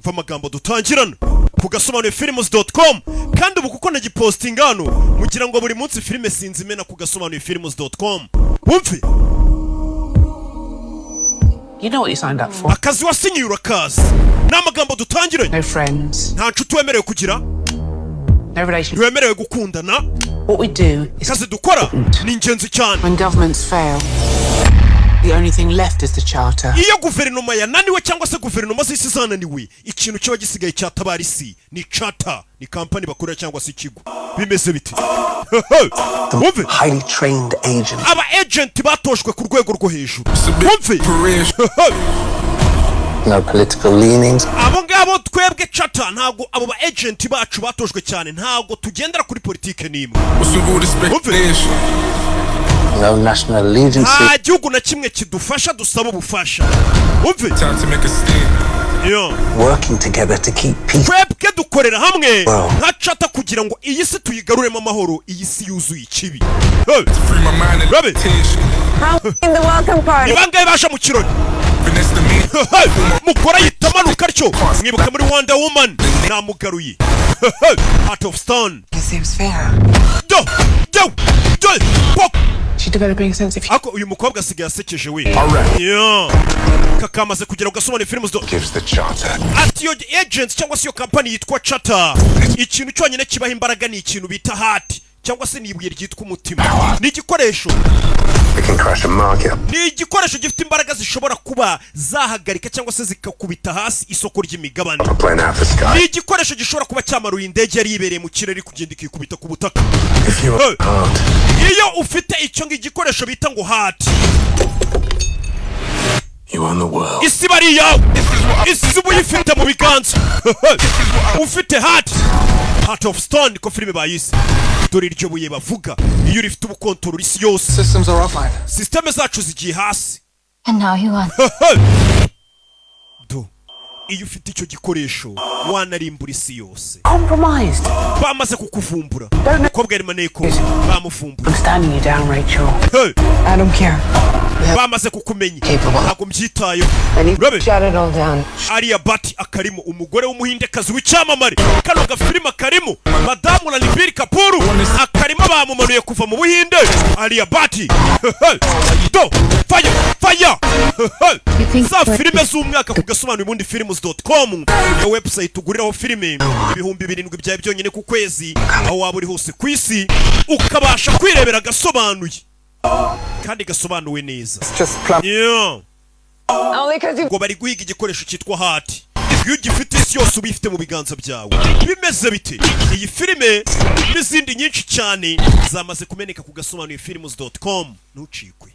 Umva amagambo dutangirana ku gasobanuyefilms.com. Kandi ubu kuko nagipostinga hano, mugira ngo buri munsi filime sinzi imena ku gasobanuyefilms.com. Wumve. You know what you signed up for. Akazi wasinyiye urakazi. Ni amagambo dutangiranye. No friends, Nta nshuti wemerewe kugira. no relation. Ntiwemerewe gukundana. What we do is Akazi dukora ni ingenzi cyane. when governments fail, the only thing left is the charter. Iyo guverinoma yananiwe, cyangwa se guverinoma z'isi zananiwe, ikintu kiba gisigaye cyatabara isi ni Charter, ni kampani bakorera cyangwa se ikigo. Bimeze biti? Wumve. Highly trained agent. Aba agent batojwe ku rwego rwo hejuru. Wumve. No political leanings. Abo ngabo twebwe Charter, ntabwo abo ba agent bacu batojwe cyane, ntabwo tugendera kuri politike n'imwe. Wumve. No national allegiance. Nta gihugu na kimwe kidufasha dusaba ubufasha. Wumve. Yo. Working together to keep peace. Twebwe dukorera hamwe Wow. nka Charter kugira ngo iyi si tuyigaruremo amahoro, iyi si yuzuye ikibi. Hey. Rabe. In the welcome party. Ni bangahe baje mu kirori? Hey. Mukora yita amanuka atyo. Mwibuka muri Wonder Woman, namugaruye. Hey. Heart of Stone. It seems fair. Do do do pop. She's developing a sense of Ako uyu mukobwa asigaye asekeje we. Yeah. Kakamaze kugera ku gasobanuro films do. Gives the charter. Ati iyo agent cyangwa se iyo kampani yitwa Charter, ikintu cyonyine kibaha imbaraga ni ikintu bita heart, cyangwa se ni ibuye ryitwa umutima. Ni igikoresho. It can crash a market. Ni igikoresho gifite imbaraga zishobora kuba zahagarika cyangwa se zikakubita hasi isoko ry'imigabane. A plane out the sky. Ni igikoresho gishobora kuba cyamaruye indege yari yibereye mu kirere kugenda ikikubita ku butaka. If you Hey. are heart, Iyo ufite icyo ngicyo, igikoresho bita ngo heart, you own the world. isi iba ari iyawe, isi uba uyifite mu biganza. Ufite heart, Heart of Stone ko filime bayise. Dore iryo buye bavuga, iyo urifite uba ukontorora isi yose. Systems are offline. Sisiteme zacu zigiye hasi. And now he wants. Do iyo ufite icyo gikoresho wanarimbura isi yose. Compromised. Bamaze kukuvumbura. Umukobwa yari maneko, bamuvumbura. I'm standing you down, Rachel. Hey. I don't care. Bamaze kukumenya, ntabwo mbyitayeho. Urabe. Shut it all down. Alia Bhatt akarimo, umugore w'Umuhindekazi w'icyamamare. Kano gafilime akarimo madamu Ranbir Kapoor akarimo, bamumanuye kuva mu Buhinde. Alia Bhatt do fire fire. Za filime z'umwaka ku gasobanuro ubundi films.com, niyo website uguriraho filime 7000 byawe byonyine ku kwezi, aho waba uri hose ku isi ukabasha kwirebera agasobanuye kandi gasobanuwe neza. Yeah. Only because you Ngo bari guhiga igikoresho cyitwa heart. Iyo ugifite, isi yose uba uyifite mu biganza byawe. Bimeze bite? Iyi filime n'izindi nyinshi cyane zamaze kumeneka ku gasobanuye films.com, ntucikwe.